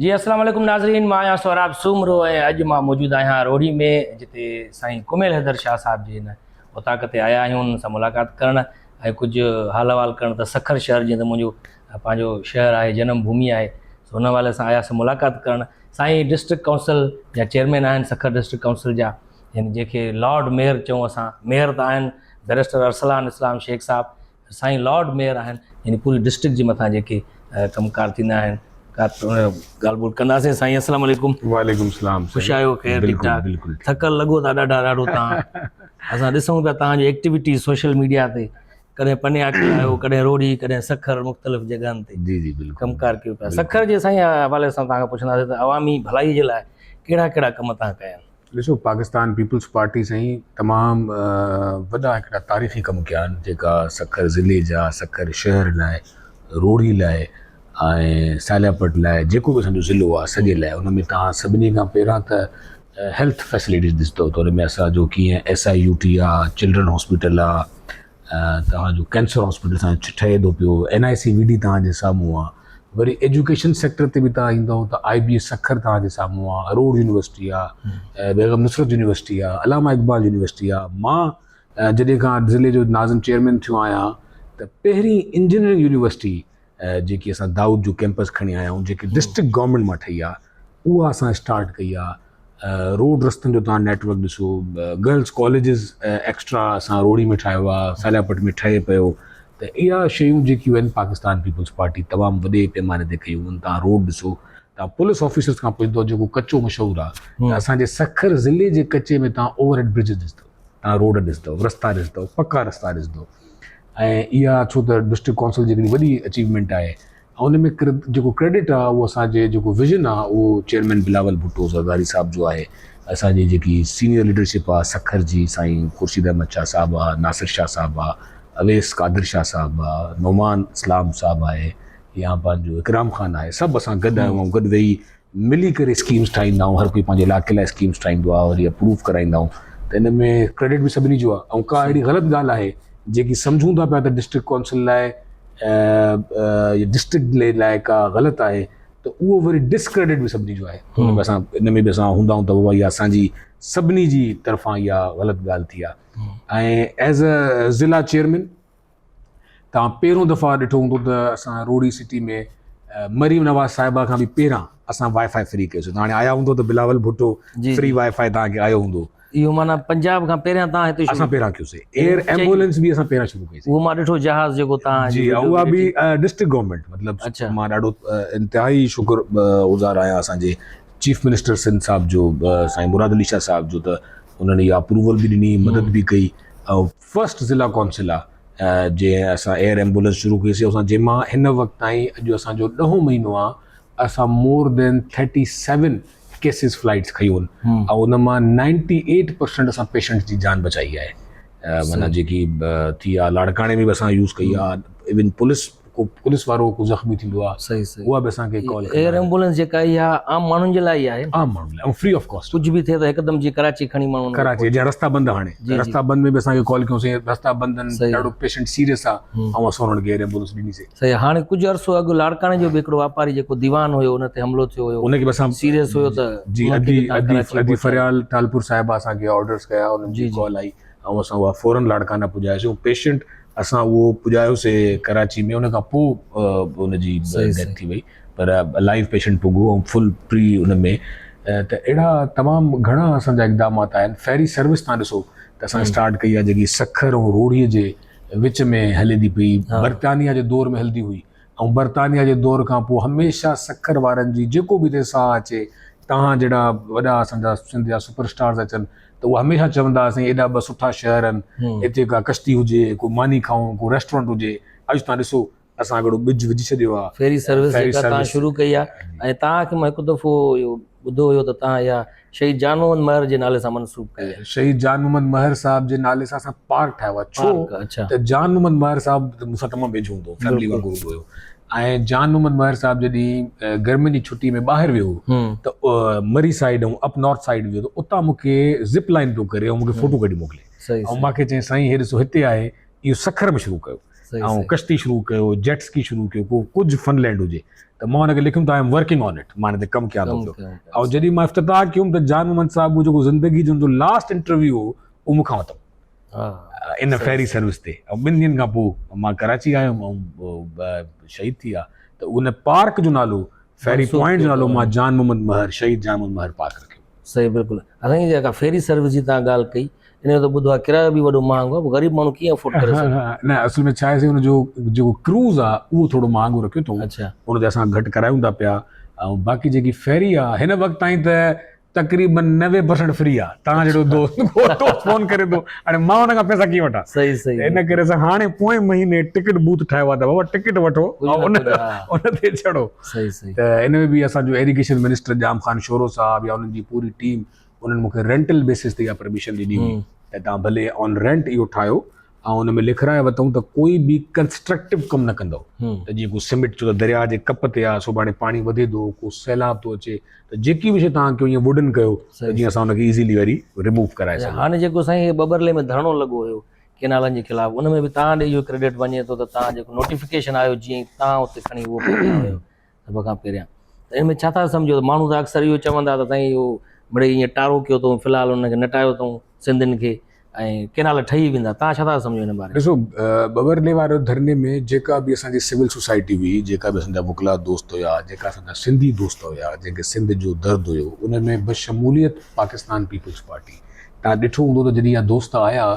جي السلام عليڪم ناظرين مان آهيان سهراب سومرو ۽ اڄ مان موجود آهيان روهڙي ۾ جتي سائين ڪميل حيدر شاهه صاحب جي هن اوطاق تي آيا آهيون انهن سان ملاقات ڪرڻ ۽ ڪجهه حال احوال ڪرڻ ته سکر شهر جيئن ته منهنجو پنهنجو شهر آهي جنم ڀومي آهي سو ان حوالي سان آياسين ملاقات ڪرڻ سائين ڊسٽرڪٽ ڪائونسل جا چيئرمين آهن سکر ڊسٽرڪٽ ڪائونسل جا يعني جنهن کي لارڊ ميئر چئون اسان ميئر ته آهن بئريسٽر ارسلان اسلام شيخ صاحب سائين لارڊ ميئر آهن يعني پوري ڊسٽرڪٽ جي مٿان جيڪي ڪم ڪار ٿيندا آهن ڳالهه ٻولهه ڪنداسين سائين السلام عليڪم وعليڪم السلام خوش آهيو خير ٺيڪ ٺاڪ بلڪل ٿڪل لڳو ٿا ڏاڍا ڏاڍو تان اسان ڏسون پيا تان جي ايڪٽيوٽي سوشل ميڊيا تي ڪڏهن پني آکل آيو ڪڏهن روهڙي ڪڏهن سکر مختلف جڳهن تي جي جي بلڪل ڪم ڪار ڪيو پيا سکر جي سائين حوالي سان تان کان پڇنداسين ته عوامي ڀلائي جي لاء ڪهڙا ڪهڙا ڪم تان ڪيا آهن ڏسو پاڪستان پيپلز پارٽي سائين تمام وڏا هڪڙا تاريخي ڪم ڪيا آهن جيڪا سکر ضلعي جا سکر شهر لاء روهڙي لاء ۽ سالياپٽ لاء جيڪو به اسانجو ضلعو آهي سڄي لاء ان ۾ تهان سڀني کان پهريان ته هيلٿ فيسلٽيز ڏسندو ته ان ۾ اسانجو ڪيئن ايس I U ٽي آهي چلڊرن هاسپيٽل آهي توهان جو ڪينسر هاسپيٽل سان ٺهي ٿو پيو N I C V D توهان جي سامهون آ وري ايجوڪيشن سيڪٽر تي به توهان ايندو ته آء بي ايس سکر توهان جي سامهون آ اروڙ يونيورسٽي آ بيگم نصرت يونيورسٽي آ علامه اقبال يونيورسٽي آ مان جڏهن کان ضلعي جو ناظم چيئرمين ٿيو آهيان ته پهرين انجنيئرنگ يونيورسٽي جيڪي اسان دائود جو ڪيمپس کڻي آيا آهيون جيڪي ڊسٽرڪٽ گورنمينٽ مان ٺهي آ اها اسان اسٽارٽ ڪئي آ روڊ رستن جو تان نيٽ ورڪ ڏسو گرلس ڪاليجز ايڪسٽرا اسان روهڙي ۾ ٺاهيو آ سالياپٽ ۾ ٺهي پيو ته اها شيون جيڪيون آهن پاڪستان پيپلز پارٽي تمام وڏي پيماني تي ڪيون آهن تان روڊ ڏسو تان پوليس آفيسرز کان پڇندو جيڪو ڪچو مشهور آ ته اسان جي سکر ضلعي جي ڪچي ۾ تان اوور هيڊ برجز ڏسندو تان روڊ ڏسندو رستا ڏسندو پڪا رستا ڏسندو ۽ اها ڇو ته ڊسٽرڪٽ ڪائونسل جي هڪڙي وڏي اچيومينٽ آهي ۽ ان ۾ جيڪو ڪريڊٽ آهي اهو اسان جي جيڪو ويزن آهي اهو چيئرمين بلاول ڀٽو زرداري صاحب جو آهي اسان جي جيڪي سينيئر ليڊرشپ آهي سکر جي سائين خورشيد احمد شاهه صاحب آهي ناصر شاهه صاحب آهي اويس قادر شاهه صاحب آهي نعمان اسلام صاحب آهي يا پنهنجو اڪرام خان آهي سڀ اسان گڏ آهيون ۽ گڏ ويهي ملي ڪري اسڪيمز ٺاهيندا آهيون هر ڪوئي پنهنجي علائقي لاء اسڪيمز ٺاهيندو آهي وري اپروو ڪرائيندا آهيون ته ان ۾ ڪريڊٽ به سڀني جو آهي ۽ ڪا اهڙي غلط ڳالهه آهي جيڪي سمجهون ٿا پيا ته ڊسٽرڪٽ ڪائونسل لاء ڊسٽرڪٽ لاء ڪا غلط آهي ته اهو وري ڊسڪريڊٽ به سڀني جو آهي ته ان ۾ اسان ان ۾ به اسان هوندا آهيون ته بابا اها اسان جي سڀني جي طرفان اها غلط ڳالهه ٿي آهي ۽ ايز اي ضلع چيئرمين توهان پهريون دفعا ڏٺو هوندو ته اسان روهڙي سٽي ۾ مريم نواز صاحبه کان به پهريان اسان وائي فائي فري ڪيوسين هاڻي آيا هوندو ته بلاول ڀٽو فري وائي فائي توهان کي آيو هوندو اهو معنيٰ پنجاب کان پهريان توهان هتي اسان پهريان ڪيوسين ايئر ايمبولينس به اسان پهريان شروع ڪئي اهو مان ڏٺو جهاز جيڪو توهان جي اها به ڊسٽرڪٽ گورنمينٽ مطلب مان ڏاڍو انتهائي شڪر گذار آهيان اسان جي چيف منسٽر سنڌ صاحب جو سائين مراد علي شاهه صاحب جو ته انهن اها اپروول به ڏني مدد به ڪئي فرسٽ ضلع ڪونسل آ جنهن اسان ايئر ايمبولينس شروع ڪئي سي اسان جنهن مان هن وقت تائين اڄ اسان جو ڏهون مهينو آ اسان مور دين 37 ڪيسز فلائٽس کنيون آهن ۽ ان مان 98 پرسنٽ اسان پيشنٽس جي جان بچائي آهي معنيٰ جيڪي ٿي آ لاڙڪاڻي ۾ به اسان يوز ڪئي آ ايون پوليس ڪو پوليس وارو ڪو زخمي ٿيندو آ صحيح صحيح اها به اسان کي ڪال ڪندا ايئر ايمبولينس جيڪا اها عام ماڻهن جي لاء ئي آهي عام ماڻهن لاء ۽ فري آف ڪاسٽ ڪجهه به ٿئي ته هڪدم جي ڪراچي کڻي ماڻهو ڪراچي جي رستا بند هاڻي رستا بند ۾ به اسان کي ڪال ڪيون سين رستا بند آهن ڏاڍو پيشنٽ سيريس آ ۽ اسان انهن کي ايئر ايمبولينس ڏني سي صحيح هاڻي ڪجهه عرصو اڳ لاڙڪاڻي جو به هڪڙو واپاري جيڪو ديوان هيو ان تي حملو ٿيو هيو ان کي به اسان سيريس هيو ته جي ادي ادي ادي فريال ٽالپور صاحب اسان کي آرڊرز ڪيا انهن جي ڪال آئي ۽ اسان اها فورن لاڙڪانا پڄايوسين پيشنٽ اسان اهو پڄايوسي ڪراچي ۾ ان کان پوء ان جي ڊيٿ ٿي وئي پر لائيو پيشنٽ پڳو ۽ فل پري ان ۾ ته اهڙا تمام گهڻا اسان جا اقدامات آهن فيري سروس تان ڏسو ته اسان اسٽارٽ ڪئي آهي جيڪي سکر ۽ روهڙي جي وچ ۾ هلي ٿي پئي برطانيا جي دور ۾ هلندي هئي ۽ برطانيا جي دور کان پوء هميشه سکر وارن جي جيڪو به هتي ساهه اچي تهان جهڙا وڏا اسان جا سنڌ جا سپر اسٽارز اچن ته اهي هميشه چوندا هئا سائين ايڏا ٻه سٺا شهر آهن هتي ڪا ڪشتي هجي ڪو ماني کائون ڪو ريسٽورنٽ هجي اڄ تان ڏسو اسان هڪڙو ٻج وجهي ڇڏيو آهي. فيري سروس جيڪا تان شروع ڪئي آهي ۽ تان کي مان هڪ دفعو اهو ٻڌو هيو ته تان اها شهيد جان محمد مهر جي نالي سان منسوب ڪئي آهي. شهيد جان محمد مهر صاحب جي نالي سان اسان پارڪ ٺاهيو آهي ڇو ته جان محمد مهر صاحب مون سان تمام ويجهو هوندو هو فيملي وانگر هوندو هيو ۽ جان محمد مهر صاحب جڏهن گرمين جي ڇٽي ۾ ٻاهر ويو ته مري سائيڊ ۽ اپ نارٿ سائيڊ ويو ته اتان مون کي زپ لائن پيو ڪري ۽ مون کي فوٽو ڪڍي موڪلي ۽ مان کي چيائين سائين هي ڏسو هتي آهي اهو سکر ۾ شروع ڪيو. ۽ ڪشتي شروع ڪيو، جيٽ اسڪي شروع ڪيو، ڪو ڪجهه فن لينڊ هجي ته مان ان کي لکيم ته I am working on it, مان ان تي ڪم ڪيان ٿو پيو. ۽ جڏهن مان افتتاح ڪيم ته جان محمد صاحب جيڪو زندگي جو ان جو لاسٽ انٽرويو هو اهو مون کان ورتو ان فيري سروس تي ۽ ٻن ڏينهن کان پوء مان ڪراچي آيم ۽ شهيد ٿي ويا ته ان پارڪ جو نالو فيري پوائنٽ جو نالو مان جان محمد مهر شهيد جان محمد مهر پارڪ رکيو. صحيح بلڪل اسان جي جيڪا فيري سروس جي تان ڳالهه ڪئي ان جو ته ٻڌو آهي ڪرايو به وڏو مهانگو آهي غريب ماڻهو ڪيئن افورڊ ڪري سگهي. نه اصل ۾ ڇا آهي سائين ان جو جيڪو ڪروز آهي اهو ٿورو مهانگو رکيو اٿئون ان تي اسان گهٽ ڪرايون ٿا پيا ۽ باقي جيڪي فيري آهي هن وقت تائين ته تقريبن 90% فري آهي تان جهڙو دوست ڪو دوست فون ڪري ٿو هاڻي مان ان کان پئسا ڪيئن وٺان صحيح صحيح ان ڪري اسان هاڻي پوئين مهيني ٽڪٽ بوٿ ٺاهيو آهي ته بابا ٽڪٽ وٺو ۽ ان ان تي چڙهو صحيح صحيح ته ان ۾ به اسان جو ايريگيشن منسٽر ڄام خان شورو صاحب يا انهن جي پوري ٽيم انهن مون کي رينٽل بيسس تي اها پرميشن ڏني هئي ته توهان ڀلي آن رينٽ اهو ٺاهيو ۽ ان ۾ لکرائي ورتائون ته ڪوئي به ڪنسٽرڪٽو ڪم نه ڪندؤ ته جيئن ڪو سيمينٽ ڇو ته درياء جي ڪپ تي آهي سڀاڻي پاڻي وڌي ٿو ڪو سيلاب ٿو اچي ته جيڪي به شي توهان ڪيو ائين ووڊن ڪيو ته جيئن اسان ان کي ايزيلي وري ريموو ڪرائي سگهون. هاڻي جيڪو سائين هي ٻٻرلي ۾ ڌرڻو لڳو هيو ڪينالن جي خلاف ان ۾ به توهان ڏي اهو ڪريڊٽ وڃي ٿو ته توهان جيڪو نوٽيفڪيشن آيو جيئن ئي توهان اتي کڻي اهو پهتا هيو سڀ کان پهريان ته ان ۾ ڇا ٿا سمجهو ته ماڻهو ته اڪثر اهو چوندا ته سائين اهو مڙئي ائين ٽارو ڪيو اٿئون في الحال ان کي نٽايو اٿئون سنڌين کي ۽ ڪينال ٺهي ويندا تان ڇا ٿا سمجهو ان باري ۾؟ ڏسو ٻٻرلي وارو ڌرڻي ۾ جيڪا به اسان جي سول سوسائٽي هئي جيڪا به اسان جا وڪلا دوست هيا جيڪا اسان جا سنڌي دوست هيا جنهن کي سنڌ جو درد هيو ان ۾ بشموليت پاڪستان پيپلز پارٽي تان ڏٺو هوندو ته جڏهن اها دوست آيا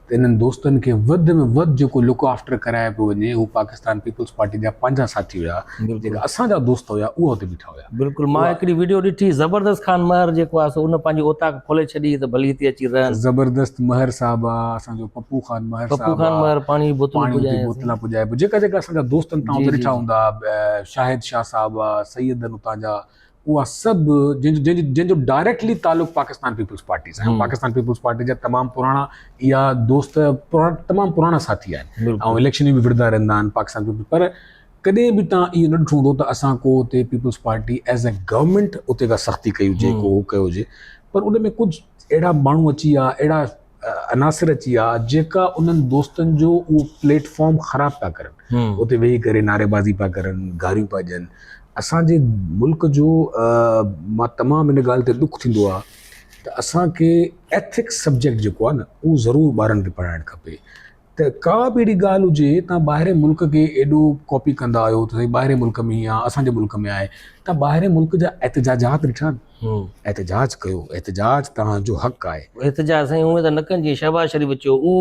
ته انهن دوستن کي وڌ ۾ وڌ جيڪو لڪ آفٽر ڪرايو پيو وڃي اهو پاڪستان پيپلز پارٽي جا پنهنجا ساٿي هيا جيڪا اسان جا دوست هيا اهي اتي بيٺا هيا. بلڪل مان هڪڙي وڊيو ڏٺي زبردست خان مهر جيڪو آهي سو ان پنهنجي اوطاق کولي ڇڏي ته ڀلي هتي اچي رهن. زبردست مهر صاحب آ اسان جو پپو خان مهر صاحب آ پپو خان مهر پاڻي جي بوتلون پڄائي بوتلان پڄائي پيو جيڪا جيڪا اسان جا دوستن تان اتي ڏٺا هوندا شاهد شاهه صاحب آ سيدن اتان جا اها سڀ جنهن جو جنهن جو ڊائريڪٽلي تعلق پاڪستان پيپلز پارٽي سان آهي پاڪستان پيپلز پارٽي جا تمام پراڻا اها دوست پراڻا تمام پراڻا ساٿي آهن ۽ اليڪشن ۾ به وڙهندا رهندا آهن پاڪستان پيپلز پر ڪڏهن به تان اهو نه ڏٺو هوندو ته اسان ڪو اتي peoples party as a government اتي ڪا سختي ڪئي هجي ڪو هو ڪيو هجي پر ان ۾ ڪجهه اهڙا ماڻهو اچي ويا اهڙا عناصر اچي ويا جيڪا انهن دوستن جو اهو پليٽ فارم خراب پيا ڪرن اتي ويهي ڪري نعري بازي پيا ڪرن گاريون پيا ڏين اسان جي ملڪ جو مان تمام ان ڳالهه تي ڏک ٿيندو آهي ته اسان کي ايٿڪس سبجيڪٽ جيڪو آهي نه اهو ضرور ٻارن کي پڙهائڻ کپي ته ڪا به اهڙي ڳالهه هجي تان ٻاهرين ملڪ کي ايڏو ڪاپي ڪندا آهيو ته سائين ٻاهرين ملڪ ۾ هيئن آهي اسان جي ملڪ ۾ آهي تان ٻاهرين ملڪ جا احتجاجات ڏٺا آهن احتجاج ڪيو احتجاج توهان جو حق آهي. احتجاج سائين اونئن ته نه ڪن جيئن شهباز شريف چيو او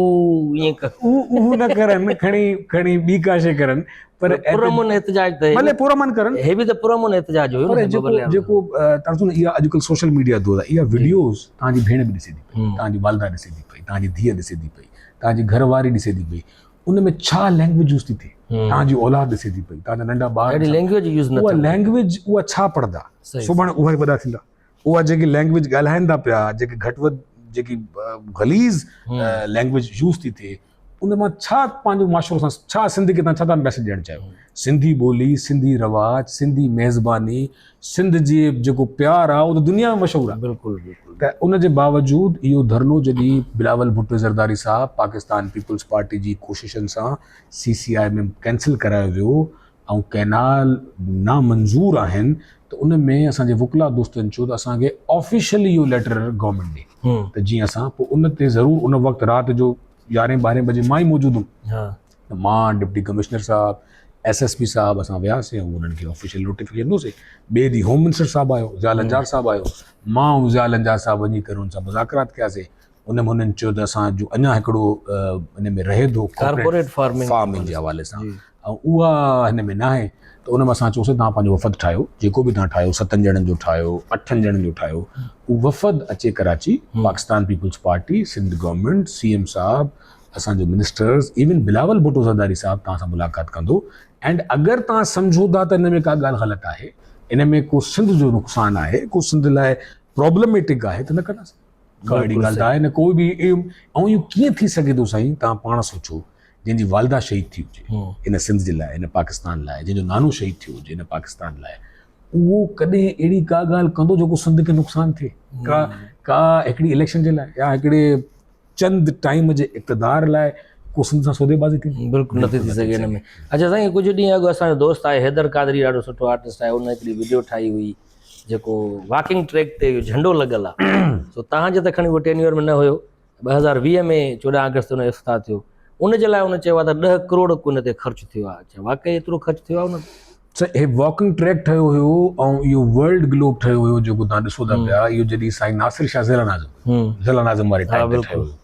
ائين ڪر. او اهو نه ڪرن کڻي کڻي ٻي ڪا شي ڪرن پر پرامن احتجاج ته ڀلي پرامن ڪرن هي به ته پرامن احتجاج هيو پر جيڪو جيڪو تان ڏسو نه اها اڄڪلهه سوشل ميڊيا دور آهي اها وڊيوز توهان جي ڀيڻ به ڏسي ٿي پئي توهان جي والده ڏسي ٿي پئي توهان جي ڌيء ڏسي ٿي پئي توهان جي گهر واري ڏسي ٿي پئي ان ۾ ڇا لينگويج يوز ٿي ٿئي توهان جي اولاد ڏسي ٿي پئي توهان جا ننڍا ٻار اهڙي لينگويج يوز نه اها لينگويج اها ڇا پڙهندا سڀاڻي اها ئي وڏا ٿيندا اها جيڪي لينگويج ڳالهائن ٿا پيا جيڪي گهٽ وڌ جيڪي غليظ لينگويج يوز ٿي ٿئي ان مان ڇا پنهنجو معاشرو سان ڇا سنڌ کي تان ڇا ٿا ميسج ڏيڻ چاهيو سنڌي ٻولي سنڌي رواج سنڌي ميزباني سنڌ جي جيڪو پيار آ اهو ته دنيا ۾ مشهور آ بلڪل بلڪل ته ان جي باوجود اهو ڌرڻو جڏهن بلاول ڀٽو زرداري صاحب پاڪستان پيپلز پارٽي جي ڪوششن سان سي سي آء ۾ ڪينسل ڪرايو ويو ۽ ڪئنال نامنظور آهن ته ان ۾ اسان جي وڪلا دوستن چيو ته اسان کي آفيشلي اهو ليٽر گورنمينٽ ڏي ته جيئن اسان پوء ان تي ضرور ان وقت رات جو يارهين ٻارهين بجي مان ئي موجود هوم ته مان ڊپٽي ڪمشنر صاحب ايس ايس پي صاحب اسان وياسين ۽ انهن کي آفيشل نوٽيفڪيشن ڏنوسين ٻئي ڏينهن هوم منسٽر صاحب آيو ضياء لنجار صاحب آيو مان ۽ ضياء لنجار صاحب وڃي ڪري ان سان مذاڪرات ڪياسين ان ۾ هنن چيو ته اسان جو اڃا هڪڙو ان ۾ رهي ٿو ڪارپوريٽ فارمنگ فارمنگ جي حوالي سان ۽ اها هن ۾ ناهي ته ان ۾ اسان چيوسين توهان پنهنجو وفد ٺاهيو جيڪو به توهان ٺاهيو ستن ڄڻن جو ٺاهيو اٺن ڄڻن جو ٺاهيو اهو وفد اچي Karachi Pakistan peoples party Sindh government C M صاحب اسان جو منسٽرز ايون بلاول ڀٽو زرداري صاحب توهان سان ملاقات ڪندو اينڊ اگر توهان سمجهو ٿا ته ان ۾ ڪا ڳالهه غلط آهي ان ۾ ڪو سنڌ جو نقصان آهي ڪو سنڌ لاء پرابلميٽڪ آهي ته نه ڪنداسين ڪا اهڙي ڳالهه ته آهي نه ڪو به ۽ اهو ڪيئن ٿي سگهي ٿو سائين توهان پاڻ سوچو جنهن جي والده شهيد ٿي هجي ان سنڌ جي لاء ان پاڪستان لاء جنهن جو نانو شهيد ٿيو هجي ان پاڪستان لاء اهو ڪڏهن اهڙي ڪا ڳالهه ڪندو جيڪو سنڌ کي نقصان ٿئي ڪا ڪا هڪڙي اليڪشن جي لاء يا هڪڙي چند ٽائيم جي اقتدار لاء ڪو سنڌ سان سوديبازي ٿيندي؟ بلڪل نٿي ٿي سگهي ان ۾. اڇا سائين ڪجهه ڏينهن اڳ اسان جو دوست آهي حيدر قادري ڏاڍو سٺو آرٽسٽ آهي ان هڪڙي وڊيو ٺاهي هئي جيڪو واڪنگ ٽريڪ تي اهو جهنڊو لڳل آهي سو تهان جي ته کڻي اهو ٽينيور ۾ نه هيو 2020 ۾ 14 آگسٽ تي ان جو افتتاح ٿيو ان جي لاء ان چيو آهي ته 10 ڪروڙ ان تي خرچ ٿيو آهي اڇا واقعي ايترو خرچ ٿيو آهي ان تي؟ سائين هي واڪنگ ٽريڪ ٺهيو هيو ۽ اهو ورلڊ گلوب ٺهيو هيو جيڪو تهان ڏسو ٿا پيا اهو جڏهن سائين ناصر شاهه ضلع ناظم ضلع ناظم واري ٽائيم تي ٺهيو هيو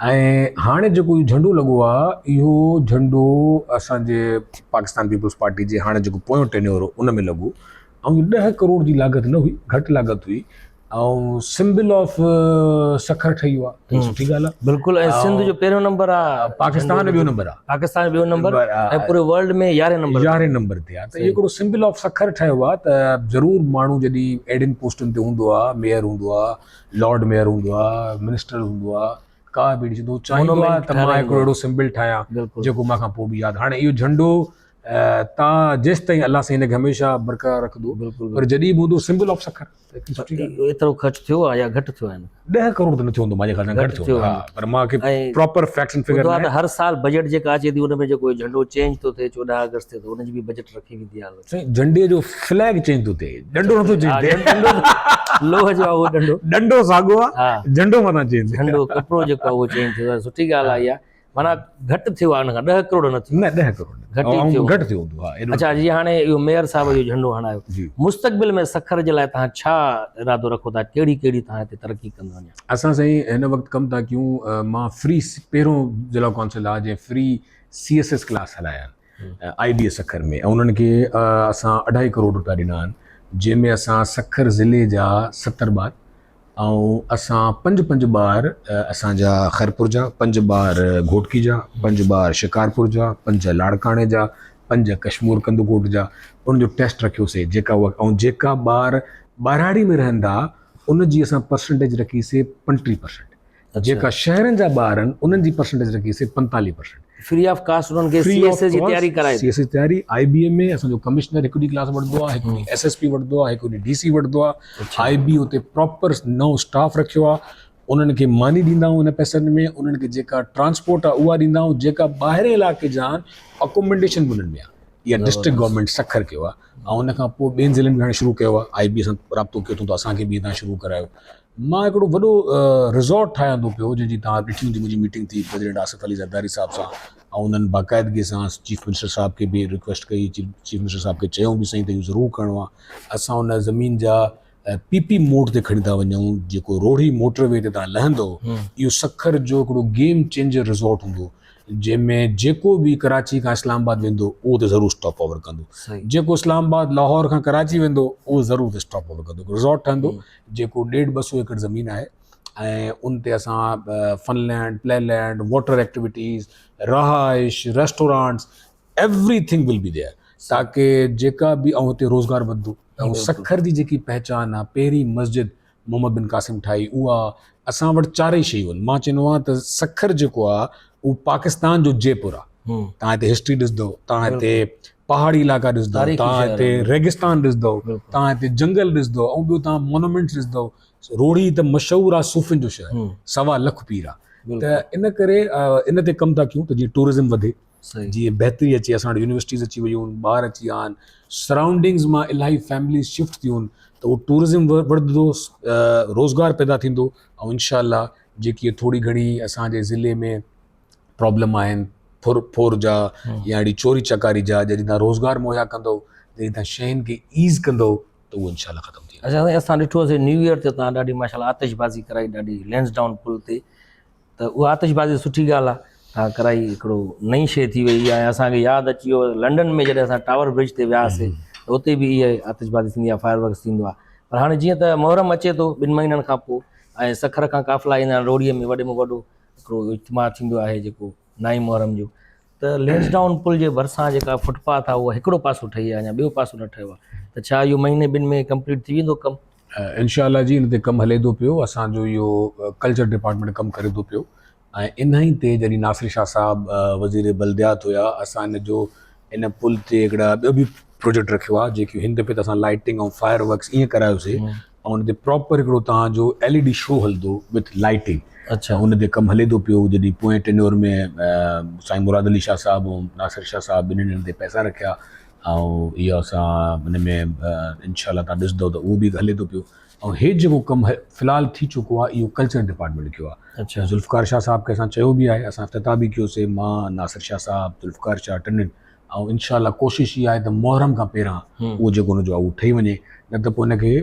۽ هاڻي جيڪو اهو جهنڊو لڳو آهي اهو جهنڊو اسان جي پاڪستان پيپلز پارٽي جي هاڻي جيڪو پويون ٽينيور هو ان ۾ لڳو ۽ 10 ڪروڙ جي لاڳت نه هئي گهٽ لاڳت هئي ۽ سمبل آف سکر ٺهي ويو آهي ته سٺي ڳالهه آهي. بلڪل ۽ سنڌ جو پهريون نمبر آهي پاڪستان ۾ ٻيو نمبر آهي پاڪستان ٻيو نمبر ۽ پوري ورلڊ ۾ يارهين نمبر يارهين نمبر تي آهي ته اهو هڪڙو سمبل آف سکر ٺهيو آهي ته ضرور ماڻهو جڏهن اهڙين پوسٽن تي هوندو آهي ميئر هوندو آهي لارڊ ميئر هوندو آهي منسٽر هوندو آهي ڪا به اهڙي چوندو چاهيندو آهي ته مان هڪڙو اهڙو سمبل ٺاهيان جيڪو مان کان پوء به ياد هاڻي اهو جهنڊو تا جيستائين الله سائين هن کي هميشه برقرار رکندو پر جڏهن به هوندو سمبل آف سکر ايترو خرچ ٿيو آهي يا گهٽ ٿيو آهي 10 ڪروڙ ته نه ٿيو هوندو منهنجي خيال سان گهٽ ٿيو ها پر مان کي پراپر فيڪٽس اينڊ فگر نه هر سال بجيٽ جيڪا اچي ٿي ان ۾ جيڪو جهنڊو چينج ٿو ٿئي 14 آگسٽ تي ته ان جي به بجيٽ رکي ويندي آهي سائين جهنڊي جو فليگ چينج ٿو ٿئي ڏنڊو نٿو چينج ٿئي ڏنڊو لوهه جو اهو ڏنڊو ڏنڊو ساڳو آهي جهنڊو مٿان چينج جهنڊو ڪپڙو جيڪو اهو چينج ٿيو آهي سٺي ڳالهه آهي اها معنيٰ گهٽ ٿيو آهي ان کان 10 ڪروڙ نه ٿيو نه 10 ڪروڙ نه گهٽ ئي ٿيو گهٽ ٿيو هوندو ها اڇا جي هاڻي اهو ميئر صاحب جو جهنڊو هڻايو مستقبل ۾ سکر جي لاء توهان ڇا ارادو رکو ٿا ڪهڙي ڪهڙي توهان هتي ترقي ڪندو اڃا اسان سائين هن وقت ڪم ٿا ڪيون مان فري پهريون ضلع ڪائونسل آ جنهن free C S S class هلايا آهن آئي بي اي سکر ۾ ۽ انهن کي اسان اڍائي ڪروڙ روپيا ڏنا آهن جنهن ۾ اسان سکر ضلعي جا 70 ٻار ۽ اسان پنج پنج ٻار اسان جا خيرپور جا، پنج ٻار گهوٽڪي جا، پنج ٻار شڪارپور جا، پنج لاڙڪاڻي جا، پنج ڪشمور ڪنڌڪوٽ جا ان جو ٽيسٽ رکيوسي جيڪا اها ۽ جيڪا ٻار ٻهراڙي ۾ رهندا ان جي اسان پرسنٽيج رکي سي 35% جيڪا شهرن جا ٻار آهن انهن جي پرسنٽيج رکي سي 45%. فري آف ڪاسٽ انهن کي سي ايس ايس جي تياري ڪرائي سي ايس ايس تياري آئي بي ايم ۾ اسان جو ڪمشنر هڪ ڏينهن ڪلاس وٺندو آهي هڪ ڏينهن ايس ايس پي وٺندو آهي هڪ ڏينهن ڊي سي وٺندو آهي آئي بي اتي پراپر نئون اسٽاف رکيو آهي انهن کي ماني ڏيندا آهيون ان پئسن ۾ انهن کي جيڪا ٽرانسپورٽ آهي اها ڏيندا آهيون جيڪا ٻاهرين علائقي جا آهن اڪوميڊيشن به انهن ۾ آهي اها ڊسٽرڪٽ گورنمينٽ سکر ڪيو آهي ۽ ان کان پوء ٻين ضلعن ۾ هاڻي شروع ڪيو آهي آئي بي سان رابطو ڪيو اٿئون ته اسان کي به هتان شروع ڪرايو مان هڪڙو وڏو ريزورٽ ٺاهيان ٿو پيو جنهن جي توهان ڏٺي هوندي منهنجي ميٽنگ ٿي پريزيڊنٽ آصف علي زرداري صاحب سان ۽ انهن باقاعدگي سان چيف منسٽر صاحب کي به رڪويسٽ ڪئي چيف منسٽر صاحب کي چيو به سائين ته اهو ضرور ڪرڻو آهي اسان ان زمين جا پي پي موڊ تي کڻي ٿا وڃون جيڪو روهڙي موٽر وي تي توهان لهندو اهو سکر جو هڪڙو گيم چينجر ريزورٽ هوندو جنهن ۾ جيڪو به ڪراچي کان اسلام آباد ويندو اهو ته ضرور اسٽاپ اوور ڪندو جيڪو اسلام آباد لاهور کان ڪراچي ويندو اهو ضرور اسٽاپ اوور ڪندو ريزورٽ ٺهندو جيڪو ڏيڍ ٻه سو ايڪڙ زمين آهي ۽ ان تي اسان fun land play land water activities رهائش restaurants everything will be there تاڪه جيڪا به ۽ هتي روزگار وڌندو ۽ سکر جي جيڪي پهچان آهي پهرين مسجد محمد بن قاسم ٺاهي اها اسان وٽ چارئي شيون آهن مان چوندو آهيان ته سکر جيڪو آهي اهو پاڪستان جو جئپور آهي تان هتي هسٽري ڏسندو تان هتي پهاڙي علائقا ڏسندو تان هتي ريگستان ڏسندو تان هتي جنگل ڏسندو ۽ ٻيو تان مونومينٽس ڏسندو روهڙي ته مشهور آهي صوفين جو شهر سوا لک پير آهي ته ان ڪري ان تي ڪم ٿا ڪيون ته جيئن ٽوئرزم وڌي جيئن بهتري اچي اسان وٽ يونيورسٽيز اچي ويون آهن ٻار اچي ويا آهن سرائونڊنگز مان الاهي فيمليز شفٽ ٿيون ته اهو ٽوئرزم وڌندو روزگار پيدا ٿيندو ۽ انشاء الله جيڪي ٿوري گهڻي اسان جي ضلعي ۾ پرابلم آهن ڦر ڦور جا يا اهڙي چوري چڪاري جا جڏهن تان روزگار مهيا ڪندو جڏهن تان شين کي ايز ڪندو ته اهو انشاء الله ختم ٿي ويندو. اچا سائين اسان ڏٺو سي نيو ايئر تي تان ڏاڍي ماشاء الله آتش بازي ڪرائي ڏاڍي لينس ڊائون پل تي ته اها آتش بازي سٺي ڳالهه آهي تان ڪرائي هڪڙو نئين شي ٿي وئي ۽ اسان کي ياد اچي ويو لنڊن ۾ جڏهن اسان ٽاور برج تي وياسي ته اتي به اها آتش بازي ٿيندي آهي فائر ورڪس ٿيندو آهي پر هاڻي جيئن ته محرم اچي ٿو ٻن مهينن کان پوء ۽ سکر کان قافلا ايندا آهن روهڙي ۾ وڏي ۾ وڏو هڪڙو اجتماع ٿيندو آهي جيڪو نائين محرم جو ته لينس ڊائون پل جي ڀرسان جيڪا فٽ پاٿ آهي اهو هڪڙو پاسو ٺهي آهي اڃا ٻيو پاسو نه ٺهيو آهي ته ڇا اهو مهيني ٻن ۾ ڪمپليٽ ٿي ويندو ڪم؟ انشاء الله جي ان تي ڪم هلي ٿو پيو اسان جو اهو ڪلچر ڊپارٽمينٽ ڪم ڪري ٿو پيو ۽ ان ئي تي جڏهن ناصر شاهه صاحب وزير بلديات هيا اسان ان جو ان پل تي هڪڙا ٻيو به پروجيڪٽ رکيو آهي جيڪي هن دفعي ته اسان لائٽنگ ۽ فائر ورڪس ائين ڪرايوسي. ۽ ان تي پراپر هڪڙو توهان جو ايل اي ڊي شو هلندو وٿ لائٽنگ. اڇا. ان تي ڪم هلي ٿو پيو جڏهن پوئين ٽينيور ۾ سائين مراد علي شاهه صاحب ۽ ناصر شاهه صاحب ٻنهين ان تي پئسا رکيا ۽ اهو اسان ان ۾ انشاء الله توهان ڏسندو ته اهو به هلي ٿو پيو ۽ هي جيڪو ڪم في الحال ٿي چڪو آهي اهو ڪلچر ڊپارٽمينٽ ڪيو آهي. اڇا. ذوالفقار شاهه صاحب کي اسان چيو به آهي اسان افتتاح به ڪيوسي مان ناصر شاهه صاحب ذوالفقار شاهه ٽنهين ۽ انشاء الله ڪوشش اها آهي ته محرم کان پهريان اهو جيڪو ان جو آهي اهو ٺهي وڃي نه ته پوء ان کي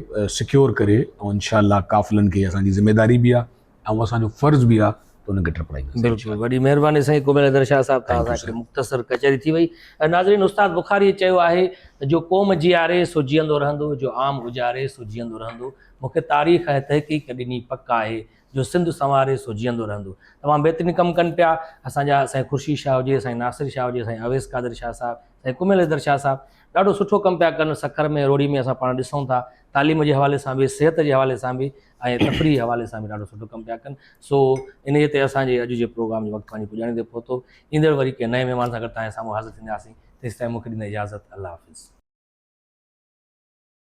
سڪيور ڪري ۽ انشاء الله قافلن کي اسان جي ذميداري به آهي ۽ اسان جو فرض به آهي ته انهن کي ٽپڙائينداسين. بلڪل وڏي مهرباني سائين ڪميل حيدر شاهه صاحب توهان سان هڪڙي مختصر ڪچهري ٿي وئي. ناظرين استاد بخاري چيو آهي ته جو قوم جياري سو جيئندو رهندو جو عام اجاري سو جيئندو رهندو مون کي تاريخ ۽ تحقيق ڏني پڪ آهي جو سنڌ سنواري سو جيئندو رهندو. تمام بهترين ڪم ڪن پيا اسان جا سائين خورشيد شاهه هجي سائين ناصر شاهه هجي سائين اويس قادر شاهه صاحب سائين ڪميل حيدر شاهه صاحب ڏاڍو سٺو ڪم پيا ڪن سکر ۾ روهڙي ۾ اسان پاڻ ڏسون ٿا تعليم جي حوالي سان به صحت جي حوالي سان به ۽ تفريحي حوالي سان به ڏاڍو سٺو ڪم پيا ڪن سو انهيء تي اسان جي اڄ جي پروگرام جو وقت پنهنجي پڄاڻي تي پهتو ايندڙ وري ڪنهن نئين مهمان سان گڏ توهان جي سامهون حاضر ٿينداسين تيستائين مون کي ڏيندا اجازت الله حافظ.